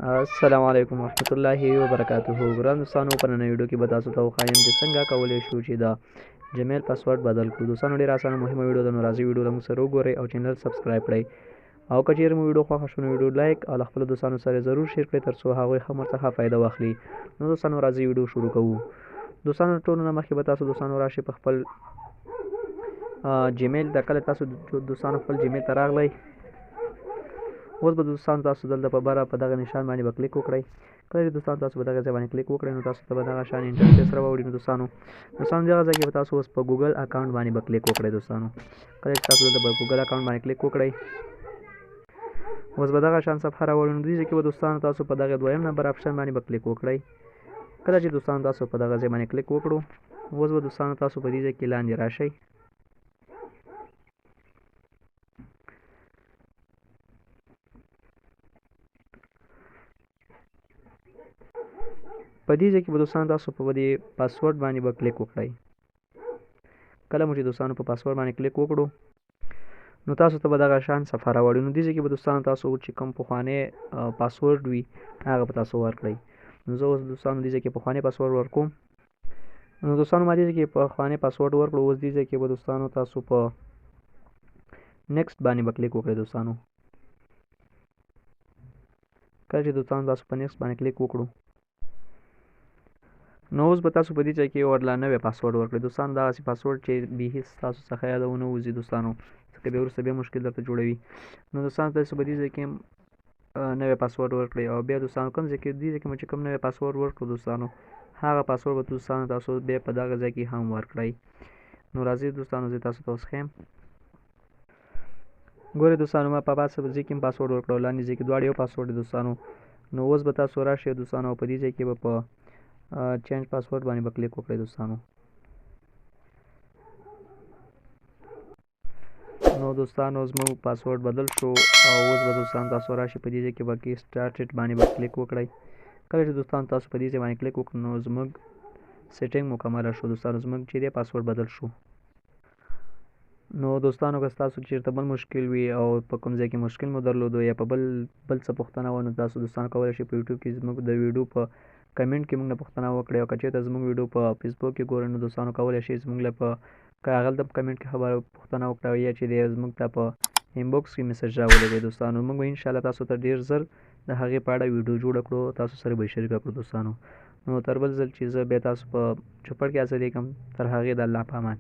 السلام علیکم ورحمت الله وبرکاته. ګران دوستانو، په نننۍ ویډیو کې به تاسو ته وښایم چې څنګه کولی شو چې د جیمیل پاسورډ بدل کړو. دوستانو، ډیره اسانه مهمه ویډیو ده، نو راځئ ویډیو له موږ سره وګورئ او چینل سبسکرایب کړئ، او که چیرې مو ویډیو خوښه شو نو ویډیو لایک او له خپلو دوستانو سره ضرور شیر کړئ ترڅو هغوی هم ورڅخه فایده واخلي. نو دوستانو، راځئ ویډیو شروع کوو. دوستانو، ټولو نه مخکې به تاسو دوستانو راشئ په خپل جیمیل ته. کله تاسو دوستانو خپل جیمیل ته راغلی، اوس به دوستان تاسو دلته په بره په دغه نشان باندې به کلیک وکړئ. کله چې دوستان تاسو په دغه ځای باندې کلیک وکړئ، نو تاسو ته به دغه شان انټرفیس راوړي. نو دوستانو، دغه ځای کې به تاسو اوس په ګوګل اکاونټ باندې به کلیک وکړئ. دوستانو، کله چې تاسو دلته په ګوګل اکاونټ باندې کلیک وکړئ، اوس به دغه شان صفحه راوړي. نو دې ځای کې به دوستانو تاسو په دغه دویم نمبر اپشن باندې به کلیک وکړئ. کله چې دوستانو تاسو په دغه ځای باندې کلیک وکړو، اوس به دوستانو تاسو په دې ځای کې لاندې راشئ. په دې ځای کې به دوستانو تاسو په دې پاسورډ باندې به کلیک وکړئ. کله مو چې دوستانو په پاسورډ باندې کلیک وکړو، نو تاسو ته به دغه شان صفحه راوړي. نو دې ځای کې به دوستانو تاسو چې کوم پخوانی پاسورډ وي، هغه به تاسو ورکړئ. نو زه اوس دوستانو دې ځای کې پخوانی پاسورډ ورکوم. نو دوستانو، ما دې ځای کې پخوانی پاسورډ ورکړو. اوس دې ځای کې به دوستانو تاسو په نیکسټ باندې به کلیک وکړئ. دوستانو، کله چې دوستانو تاسو په نیکسټ باندې کلیک وکړو، نو اوس به تاسو په دې ځای کې ورله نوی پاسورډ ورکړئ. دوستانو، دغسې پاسورډ چې بیخي ستاسو څخه یاده ونه وځي دوستانو، ځکه بیا وروسته بیا مشکل درته جوړوي. نو دوستانو، تاسو په دې ځای کې نوی پاسورډ ورکړئ، او بیا دوستانو کوم ځای کې دې ځای کې مو چې کوم نوی پاسورډ ورکړو دوستانو، هغه پاسورډ به دوستانو تاسو بیا په دغه ځای کې هم ورکړئ. نو راځئ دوستانو، زه تاسو ته اوس ښیم. ګورئ دوستانو، ما په پاسه ځای کې هم پاسورډ ورکړو، لاندې ځای کې دواړه یو پاسورډ دی دوستانو. نو اوس به تاسو راشئ دوستانو، او په دې ځای کې به په چینج پاسورډ باندې به کلیک وکړئ دوستانو. نو دوستانو، زموږ پاسورډ بدل شو، او اوس به دوستان تاسو راشئ په دې ځای کې به کې سټارټډ باندې به کلیک وکړئ. کله چې دوستان تاسو په دې ځای باندې کلیک وکړئ، نو زموږ سیټینګ مکمله شو دوستانو، زموږ چې دی پاسورډ بدل شو. نو دوستانو، که ستاسو چیرته بل مشکل وي او په کوم ځای کې مشکل مو درلودو یا په بل څه پوښتنه وه، نو تاسو دوستانو کولی شئ په یوټیوب کې زموږ د ویډیو په کمنټ کې موږ نه پوښتنه وکړئ، او که چیرته زموږ ویډیو په فیسبوک کې ګورئ، نو دوستانو کولی شئ زموږ له په که هغلته په کمنټ کې خبره پوښتنه وکړئ، یا چې دی زموږ ته په انباکس کې میسج راولېږئ دوستانو. موږ به انشاءالله تاسو ته ډېر زر د هغې په اړه ویډیو جوړه کړو، تاسو سره به یې شریکه کړو دوستانو. نو تر بل ځل چې زه بیا تاسو په چوپړ کې حاضرېږم، تر هغې د الله په امان.